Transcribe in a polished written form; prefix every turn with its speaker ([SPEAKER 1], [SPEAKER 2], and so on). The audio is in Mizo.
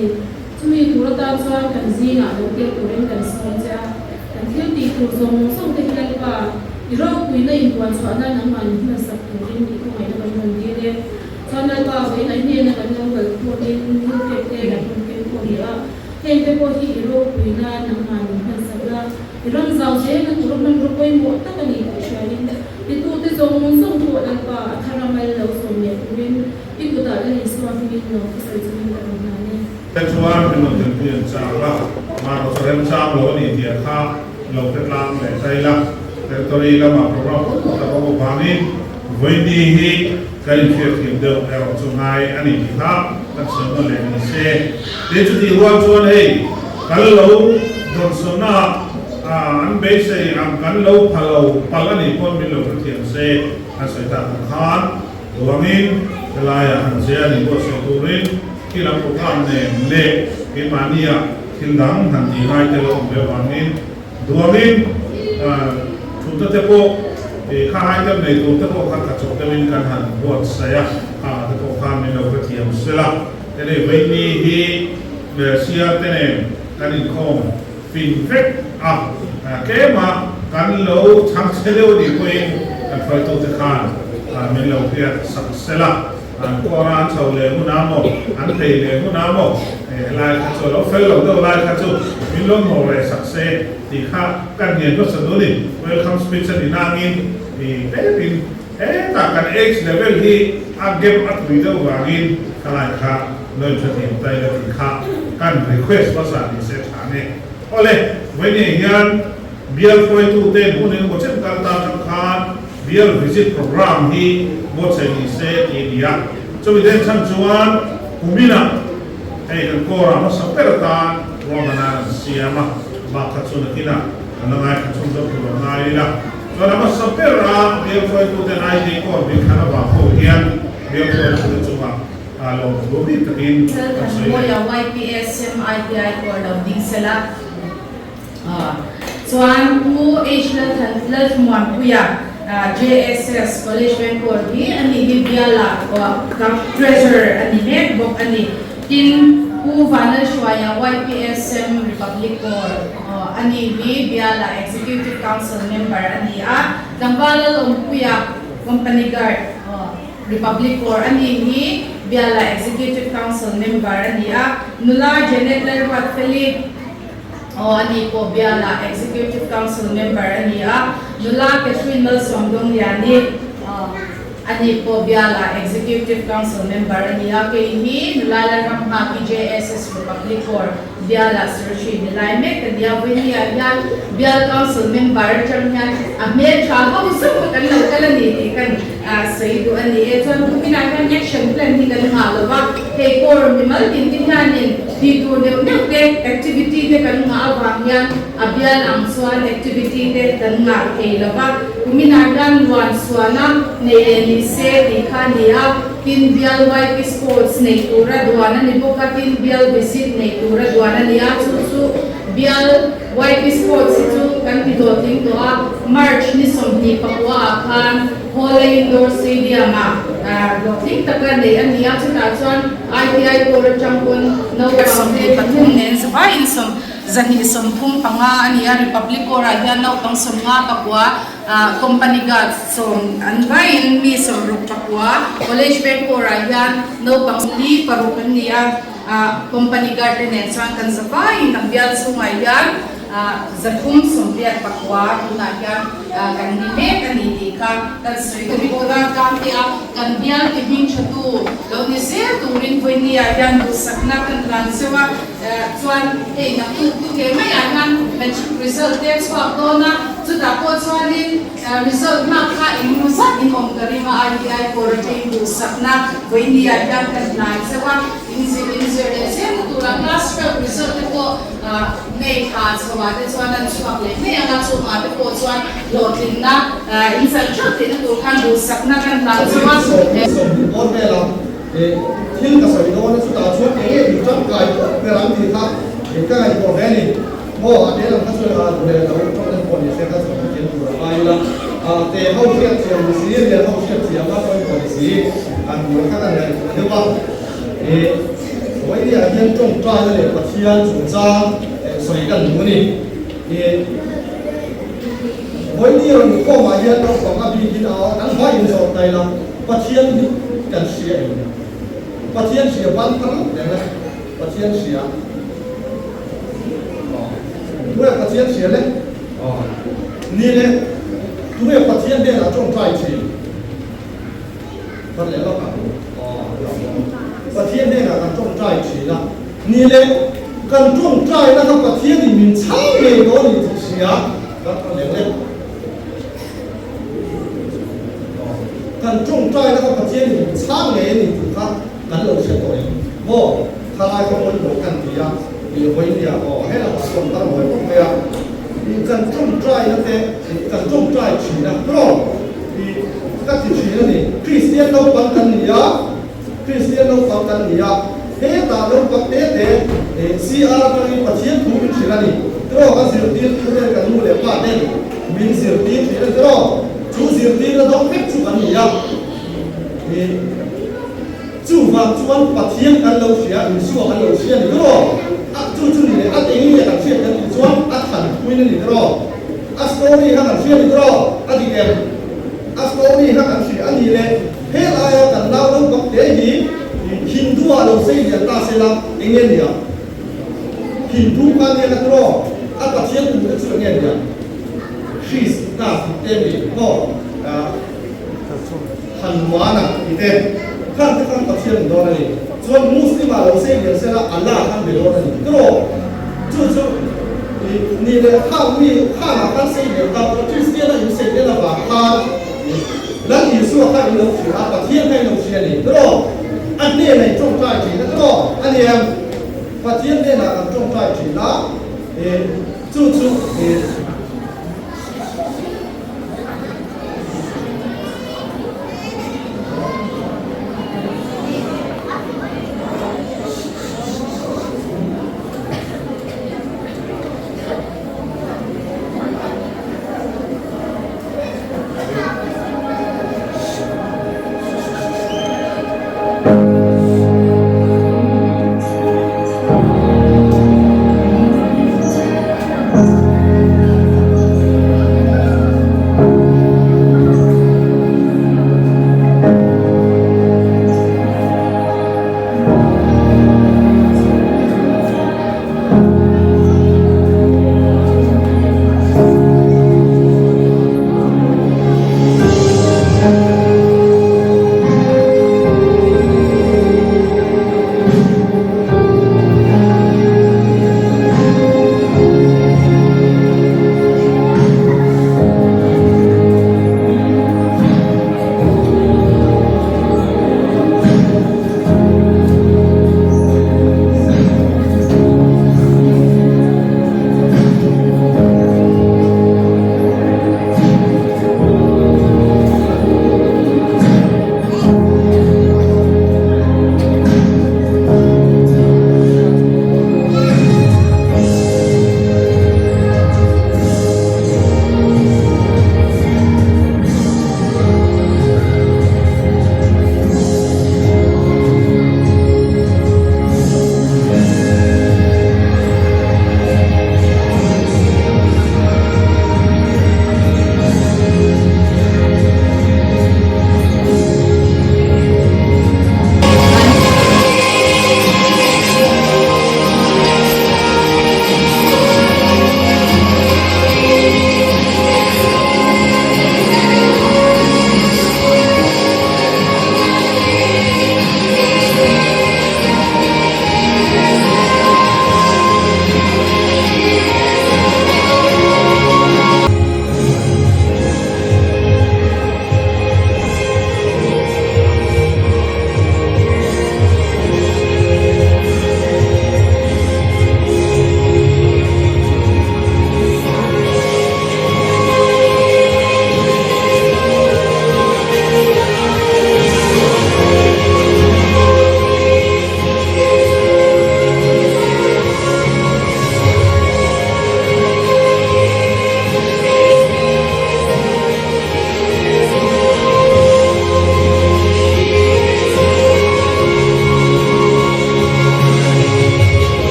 [SPEAKER 1] ni. Chumi tur atan chuan kan zingah lo tel turin kan sawm che a. Kan thil tih tur zawng zawng te hi Lalpa, i ropuina inbuan chhuah nan nangmah min hmansak turin i khawngaihna kan rawn dil e. Chuan Lalpa, vawiin a hnena kan lo kal khawmin thil pek te kan rawn ken khawm leh a, heng te pawh hi i ropuina nangmah min hmansak la, i ram zau zelna tur hmanraw pawimawh tak a ni tih hriain titute zawng zawng pawh Lalpa a thar a mal lo sawm leh turin i kutah Lal Isua hmingin lo thusawi chungin ka rawn hlan e.
[SPEAKER 2] Te chuan min rawn telpui an chak a, mahrawh chu remchang lo a ni tih kha lo hre tlang leh ta ila, territory lamah program pawimawh tak a awm avangin vawiini hi kan inhriat thiam deuh erawh chu ngai a ni tih kha kan sawi nawn leh ni se. Tin, chutih rual chuan hei kan lo dawnsawnna ah an beisei ang kan lo pha lo palh a nih pawn min lo hrethiam se an sawi tak ang khan Ruangin helaiah han che a nih pawh sawi turin thil an program nen leh keimahnia thil dang han tih lai te lo awm ve avangin duangin thutna te pawh kha item nei tur te pawh kha tla chawp deuhin kan han buatsaih a, kha te pawh khan min lo hrethiam sela. Hei Vaini hi Siar te nen kan inkhawm fin vek a, tlema kan lo chhang che deuh anih pawhin kan hruaitute khan min lo hriat sak sela, an kawra an chho leh hun a maw, an phei leh hun a maw, helai kha chu a lo fel lo deuh lai kha chu min lo nawr leh sak se tih kha kan ngen hmasa duh a ni. Welcome speech a ni nangin tlemin hetah kan age level hi a gap a tui deuh vangin khalai kha lo inhrethiam ta ila tih kha kan request hmasa ni se tha nge. Awle, vawiin hian bial hruaitute hun engemaw chen kal ta atang khan bial visit programme hi buatsaih ni se tih a ni a. Chumi den chhan chuan kuminah hei kan kawrah hmasa ber atan ruahmana an siam a, bak kha chu nakinah kan la ngaithla chhun zawk tur a ngai ila. Chuan a hmasa ber a bial hruaituten ID code min thlan avang ho hian bial hruaitute chungah a lawmthu bik takin kan sawi
[SPEAKER 3] leh. YPSM ITI pawh a lo ding sela. Chuan Pu H Lalthanmuanpuia JSS College Vengkawl hi a nih hi biala Treasurer a ni mek bawk a ni. Tin, Pu Vanlalhruaia YPSM Republic Corps a nih hi biala Executive Council member a ni a. Tlangval Lalawmpuia Company Guard Republic Corps a nih hi biala Executive Council member a ni a. Nula Janet Lalruatfeli aw a nih pawh biala Executive Council member a ni a. Nula Catherine Malsawmdawngliani a nih pawh biala Executive Council member a ni a. Kei hi nula Lalramnghaki JSS Republic Corps biala Secretary ni lai mek ka ni a. Vawinia hian bial Council member atang hian a hmeltha ho zawk kan lo kal a ni tih kan sawi duh a ni e. Chuan kuminah hian action plan hi kan nghah lo va, hei core mimal tin te hianin tih tur neuh neuh te, activity te kan nghah avang hian a bial ang chuan activity te kan ngah thei lo va. Kuminah hian luan suana nei leh ni se tih kha a ni a, tin bial YP Sports nei tura duan a ni bawk a, tin bial visit nei tura duan a ni a, chu chu bial YP Sports hi chu kan ti hlawhtling tawh a, March ni 24 ah khan Hawla Indoor Stadium ah hlawhtling taka neih a ni a, chutah chuan ITI Corps atang pawn naupang te pathum nen zavaiin 135 a ni a, Republic Corps ah hian naupang 59 Company Guard sawm an vaiin mi 69, College Veng Corps ah hian naupang 46 an ni a, Company Guard te nen chuan kan zavaiin kan bial chhungah hian 389 tunah hian kan ni mek a ni tih kha kan sawi duh bawk a. Tlangte a kan bial ti hming tha tu lo ni zel turin vawinia hian duhsakna kan hlan zeuh a, chuan hei naktuk tu ke maiah hian matric result te a chhuak dawn a, chutah pawh chuanin result hmak kha engemaw zat in awm ka ring a, ITI pawh atangin duhsakna vawinia hian kan hlan zeuh a, inzir inzir leh zelna turah class 12 result te pawh May thla chhoah te chuan an chhuak leh mai ang a, chungah te pawh chuan hlawhtlinna in chan theuh theihna tur khan duhsakna kan hlan chauh a.
[SPEAKER 4] 20 awt vela thil ka sawi dawn a, chutah chuan eng nge tih tangkai phawt ber ang tih kha ka ngaihtuah ve a ni. Maw a te lam kha chu duh leh lo tawng em pawh ni se kha chu ka hrethiam tur a ngai ila, te ho hriat thiam ni si, lian ho hriat thiam a tawng pawh ni si, an tur kha ka ngaihtuah deuh a. Vawinia hian tawngtaina leh Pathian chungchang sawi kan duh a ni. Vawinia rawn inkhawmah hian naupang a bikin a kan hmai inzawh ta ila Pathian hi kan hria em? Pathian hria ban phar lawk reng a, Pathian hria. Tunge Pathian hria le? Ni le, tunge Pathian hnenah tawngtai thin? Kan leh lawk ang. Pathian hnenah kan tawngtai thin a, ni le, kan tawngtaina kha Pathianin min chhang ngei dawn ni tih hria kan phar leh le. Kan tawngtaina kha Pathianin min chhang ngei a ni tih kha kan lo hre tawh em? Maw, thalai kha pawimawh kan ti a, ih vawinia aw helamah chuan kan hawi khawp mai a, ih kan tawngtaina te kan tawngtai thin a, tawng ih ka ti thin a ni. Kristian naupang kan ni a, Kristian naupang kan ni a, hetah naupang te te CR atangin Pathian thu min hrilh a ni. Tiraw kan zirtirtu ten kan nu leh pa ten min zirtir thin a ni tiraw? Chu zirtirna dawng vek chu kan ni a. Ih chuvang chuan Pathian kan lo hria, Isua kan lo hria a ni tiraw? A chu chu ni leh a eng nge kan hriat kan tih chuan a thanpuina a ni tiraw? A story kha kan hria a ni tiraw? A dik em? A story kha kan hria a ni le. He laia kan nau naupang te hi Hindu ah lo sei lian ta se la eng nge nia? Hindu kha nia la tiraw? A Pathian kum te chu eng nge nia? Krishna tih te mi maw Hanuman-a tih te khan te khan Pathian ni dawn a ni. Chuan Muslim ah lo sei lian se la Allah khan be dawn a ni tiraw? Chu chu ni leh khang mi khanah khan sei lian ta Kristian a in sei lian avang khan Lal Isua kha in lo hria a, Pathian kha in lo hria a ni tiraw? A hnenah in tawngtai thin a tiraw? A ni em? Pathian hnenah kan tawngtai thin a, chu chu.